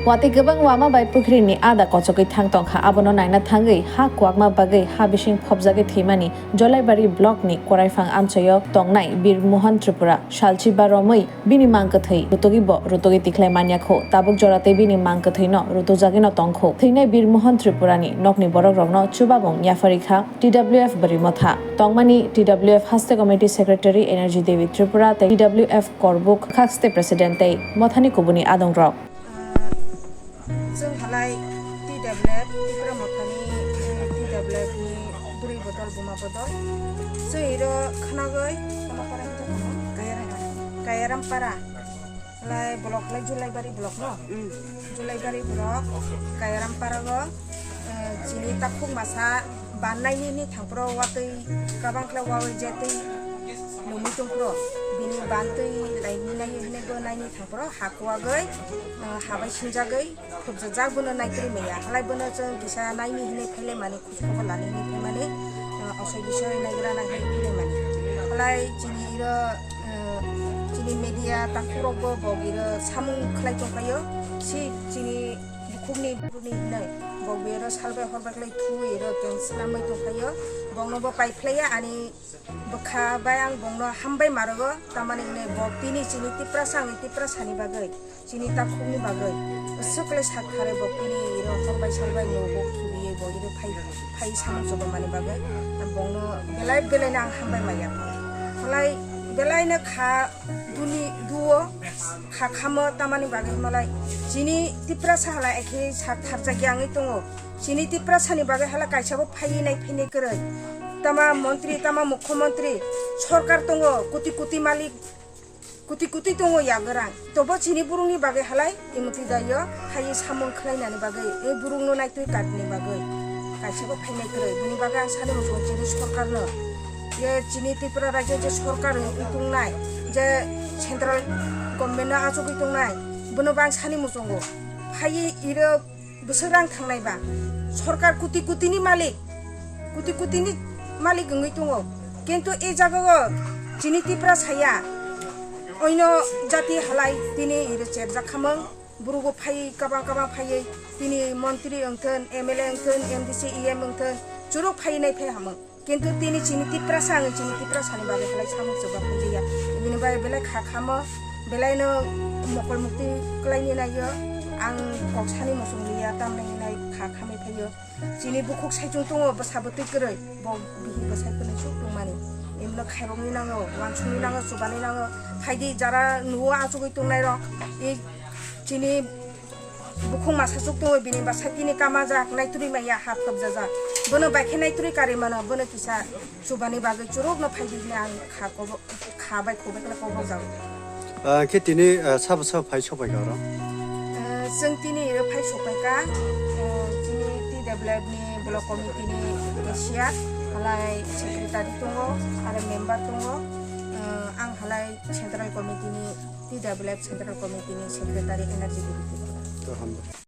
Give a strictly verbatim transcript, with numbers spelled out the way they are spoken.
Watwi kwbang wama bai pukhrini ada kochogwi thang tongkha, abono naina thangwi ha kwakma bagwi ha bising phobjagwi thwimani Jolaibari blockni Koraifang amchaio tongnai Bir Mohan Tripura salchi ba romwi bini mang kwthwi rutugwi bo rutugwi tikhlai manya kho. Tabuk jora tei bini mang kwthwino rutujagwino tongkho. Thwinai Bir Mohan Tripurani nokni borokrokno chubabung yapharikha T W F Bwrwi Motha. Tongmani T W F Haste Committee Secretary Energy Devi Tripura tei T W F Korbuk Khakste President tei mothani kubuni adongrok. Chwng halai T W F Tipra Mothani, eh, T W F ni bwrwi bodol, buma bodol. Chwng iro khnagwi, Kayaram para. Lai block lai Julaibari block no? Mm. Julaibari block, Kayaram para go, eh, chini takhuk masa ban naini ni thangpro watwi kabang khlai wawi jetwi nungwi tongpro. Bini ban twi laini nai hwnwi bo naini thangpro ha kwagwi, eh, ha bai sinjagwi khobjajak bono naitwi maya. Halai bono chwng kisa naini hwnwi phailai mani. Khobor lani hwnwi phaimani, ah, asoi bisoi naigra nai hwnwi phaimani. Halai chini iro, ah, chini media takhukrokbo bok iro samung khlai tongkhaio. Si chini bukhukni bukhukni hinwi bok iro salbai horbai khlai thwi iro keng swnamwi tongkhaio. Boknobo paiphlaiya ani bwkha bai ang bokno hambai marogo. Tamani hwnwi bok tini chini Tiprasa wngwi Tiprasani bagwi. Chini takhukni bagwi. Aswk le sak thare bo tini iro hor bai sal bai no bo khibiye bo iro phai, phai samung chobamani bagwi. Ang bongno belai belai no ang hambai maya. Halai belai no kha duni duo kha khamo tamani bagwi malai. Chini Tiprasa halai ekhe sak tharjak yangwi tongo. Chini Tiprasani bagwi hala kaisa bo phaiwi nai phini kwrwi. Tama montri, tama mukhyamantri, sorkar tongo, koti koti malik. Kuti kuti tongo yagrang. Tobo chini burungni bagwi halai imwtwi daio, hai samung khlainani bagwi, e burungno naitwi katni bagwi. Kaisa bo phainai kwrwi. Bini bagwi ang sani muchungo chini sorkarno. Ye chini Tripura rajyo je sorkar wng tongnai, je central government no achugwi tongnai, bono bo ang sani muchungo. Phaiwi iro Bwswk rang thangnai ba? Sorkar kuti kuti ni malik, kuti kuti ni malik wngwi tongo. Kintu e jaga o chini Tipra saya, oino jati halai tini iro cherjak khamung, burugo phai kabang kabang phaiwi tini montri wngthun, M L A wngthun, M D C, E M wngthun, churuk phai nai phai hamung. Kintu tini chini Tiprasa wngwi chini Tiprasani bagwi halai samung chwbak phaijaya. Bini bagwi belai kha khamo, belaino mokol mukti kwlaini naio. Ang kok sani muchung liya, tamni hinai kha khamwi phaio. Chini bukhuk saichung tongo, bwsa bwtwi kwrwi, bo bihik bwsai kwrwi suk tongmani. Imno khairokni nango, wansukni nango, chubani nango. Phaidi jara nuo achugwi tongnairok, i chini Bukhuk masa chuk tongo, bini bwsai tini kamajak, naitugwi maya, ha phobjajak. Bono bai khe naitugwi karwi mano, bono kisa chubani bagwi churukno phai di hwnwi ang kha kobo-, kha bai khoboi khe kobok jago. Ah, khe tini, ah, sabo sabo phai sopai kha oro? Ah, chwng tini iro phai sopai kha, ah, chini T W F ni block committee ni cashier, halai secretary tongo, aro member tongo, ah, ang halai central committee ni T W F Central Committee ni Secretary Energy Deputy. To hambai.